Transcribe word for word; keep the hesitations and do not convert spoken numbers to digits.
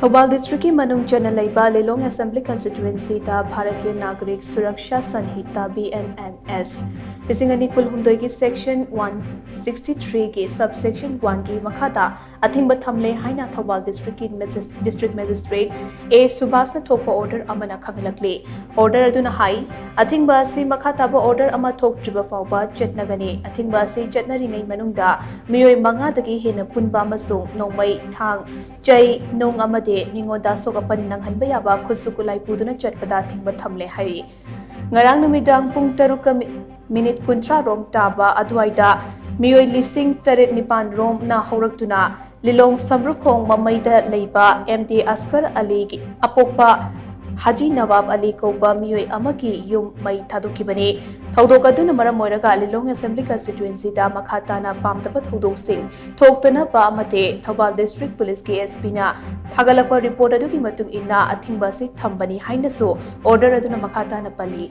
ꯊꯧꯕꯥꯜ ꯗꯤꯁꯇ꯭ꯔꯤꯛꯀꯤ ꯃꯅꯨꯡ ꯆꯟꯅ ꯂꯩꯕ ꯂꯤꯂꯣꯡ assembly ꯀꯟꯁꯇꯤꯇ꯭ꯌꯨꯑꯦꯟꯁꯤꯗ Bharatiya ꯅꯥꯒꯔꯤꯛ Suraksha ꯁꯟꯍꯤꯇꯥ, B and and ꯑꯦꯁ, ꯂꯤꯁꯤꯡ ꯑꯅꯤ ꯀꯨꯟꯍꯨꯝꯗꯣꯏꯒꯤ ꯁꯦꯛꯁꯟ ꯋꯥꯟ ꯁꯤꯛꯁꯇꯤ ꯊ꯭ꯔꯤꯒꯤ ꯁꯕ ꯁꯦꯛꯁꯟ ꯋꯥꯟꯒꯤ ꯃꯈꯥꯗ ꯑꯊꯤꯡꯕ ꯊꯝꯂꯦ ꯍꯥꯏꯅ ꯊꯧꯕꯥꯜ ꯗꯤꯁꯇ꯭ꯔꯤꯛꯀꯤ ꯃꯦꯖꯤꯁ-, ꯗꯤꯁꯇ꯭ꯔꯤꯛ ꯃꯦꯖꯤꯁꯇ꯭ꯔꯦꯠ ꯑꯦ ꯁꯨꯕꯥꯁꯅ ꯊꯣꯛꯄ ꯑꯣꯔꯗꯔ ꯑꯃꯅ ꯈꯪꯍꯜꯂꯛꯂꯤ꯫ ꯑꯣꯔꯗꯔ ꯑꯗꯨꯅ ꯍꯥꯏ, ꯑꯊꯤꯡꯕ ꯑꯁꯤ ꯃꯈꯥ ꯇꯥꯕ ꯑꯣꯔꯗꯔ ꯑꯃ ꯊꯣꯛꯇ꯭ꯔꯤꯕ ꯐꯥꯎꯕ ꯆꯠꯅꯒꯅꯤ꯫ ꯑꯊꯤꯡꯕ ꯑꯁꯤ ꯆꯠꯅꯔꯤꯉꯩ ꯃꯅꯨꯡꯗ ꯃꯤꯑꯣꯏ ꯃꯉꯥꯗꯒꯤ ꯍꯦꯟꯅ ꯄꯨꯟꯕ ꯑꯃꯁꯨꯡ ꯅꯣꯡꯃꯩ, ꯊꯥꯡ, ꯆꯩ, ꯅꯨꯡ ꯑꯃꯗꯤ ꯃꯤꯉꯣꯟꯗ ꯑꯁꯣꯛ ꯑꯄꯟ ꯅꯪꯍꯟꯕ ꯌꯥꯕ ꯈꯨꯠꯁꯨ ꯈꯨꯠꯂꯥꯏ ꯄꯨꯗꯨꯅ ꯆꯠꯄꯗ ꯑꯊꯤꯡꯕ ꯊꯝꯂꯦ ꯍꯥꯏꯔꯤ꯫ ꯉꯔꯥꯡ ꯅꯨꯃꯤꯗꯥꯡ ꯄꯨꯡ ꯇꯔꯨꯛꯀ ꯃꯤ-, ꯃꯤꯅꯤꯠ ꯀꯨꯟꯊ꯭ꯔꯥ ꯔꯣꯝ ꯇꯥꯕ ꯑꯗꯨꯋꯥꯏꯗ ꯃꯤꯑꯣꯏ ꯂꯤꯁꯤꯡ ꯇꯔꯦꯠ ꯅꯤꯄꯥꯟ ꯔꯣꯝꯅ ꯍꯧꯔꯛꯇꯨꯅ ꯂꯤꯂꯣꯡ ꯁꯝꯔꯨꯈꯣꯡ ꯃꯃꯩꯗ ꯂꯩꯕ ꯑꯦꯝ ꯗꯤ ꯑꯁꯀꯔ ꯑꯂꯤꯒꯤ ꯑꯄꯣꯛꯄ ꯍꯥꯖꯤ ꯅꯋꯥꯕ ꯑꯂꯤ ꯀꯧꯕ ꯃꯤꯑꯣꯏ ꯑꯃꯒꯤ ꯌꯨꯝ ꯃꯩ ꯊꯥꯗꯣꯛꯈꯤꯕꯅꯤ꯫ ꯊꯧꯗꯣꯛ ꯑꯗꯨꯅ ꯃꯔꯝ ꯑꯣꯏꯔꯒ ꯂꯤꯂꯣꯡ ꯑꯦꯁꯦꯝꯕ꯭ꯂꯤ ꯀꯟꯁꯇꯤꯇ꯭ꯌꯨꯑꯦꯟꯁꯤꯗ ꯃꯈꯥ ꯇꯥꯅ ꯄꯥꯝꯗꯕ ꯊꯧꯗꯣꯛꯁꯤꯡ ꯊꯣꯛꯇꯅꯕ ꯑꯃꯗꯤ ꯊꯧꯕꯥꯜ ꯗꯤꯁꯇ꯭ꯔꯤꯛ ꯄꯨꯂꯤꯁꯀꯤ ꯑꯦꯁ ꯄꯤꯅ ꯊꯥꯒꯠꯂꯛꯄ ꯔꯤꯄꯣꯔꯠ ꯑꯗꯨꯒꯤ ꯃꯇꯨꯡ ꯏꯟꯅ ꯑꯊꯤꯡꯕ ꯑꯁꯤ ꯊꯝꯕꯅꯤ ꯍꯥꯏꯅꯁꯨ ꯑꯣꯔꯗꯔ ꯑꯗꯨꯅ ꯃꯈꯥ ꯇꯥꯅ ꯄꯜꯂꯤ꯫